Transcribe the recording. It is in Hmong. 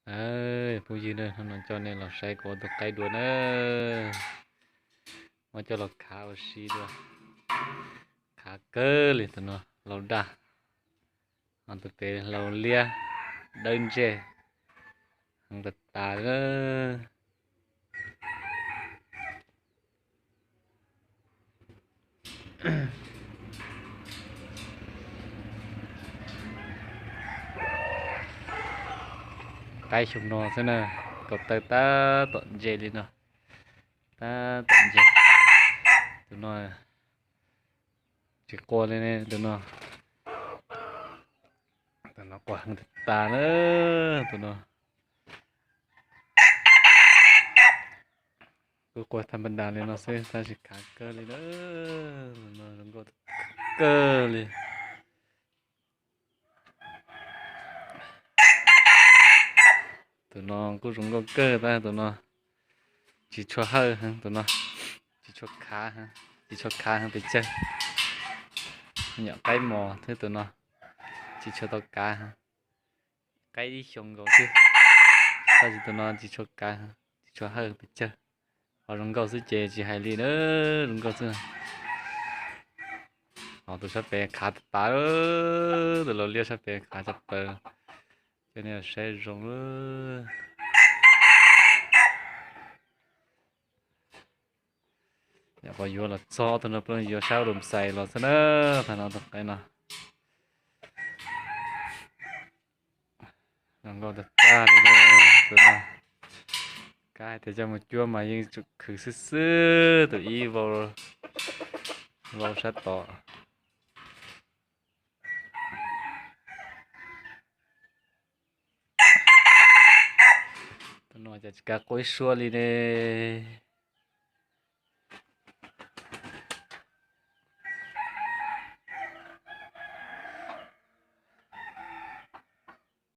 Phooj ywg na, hnub no coj nej los saib kuv ua tus qaib dua na. Muab coj los khav ua si dua. Khav kawg li tus no, laus daj. Ho tus pem laus liab, dawb ntseg, heev tas tas. Qaib xyoo no xwb na, kaum tawg tab tom ntse li no, tab tom ntse. Tus no tsis qua li ne, tus no, tus no qua heev tas tas na, tus no. Kuj qua tha npa ntas li no xwb tab sis khav kawg li na, no zoo nkauj kawg li. Tus no kuj zoo nkauj kawg tab tus no tsis tshua hawj heev, tus no tsis tshua khav, tsis tshua khav heev pes tsawg. Nyuam qaib mos thiab tus no tsis tshua tau kav heev, qaib ib xyoo nkaus xwb, tab sis tus no tsis tshua kav, tsis tshua hawj pes tsawg. Ho zoo nkauj xwb ces tsis hais li na, zoo nkauj xwb. Ho tus sab pem khav tas tas, tus laus liab sab pem khav tas tas, coj nej saib zoo lawm. Yog yuav los txog tus no, yuav sab rum xais los xwb na, tag no tus qaib no. Zoo nkauj tag tag li, tus no. Kab hais tias coj mus cuab mas yeej tsum khwv xwb xwb, tus ib vau, vau sab tod. Tus no cas tsis kav qua ib suab li ne.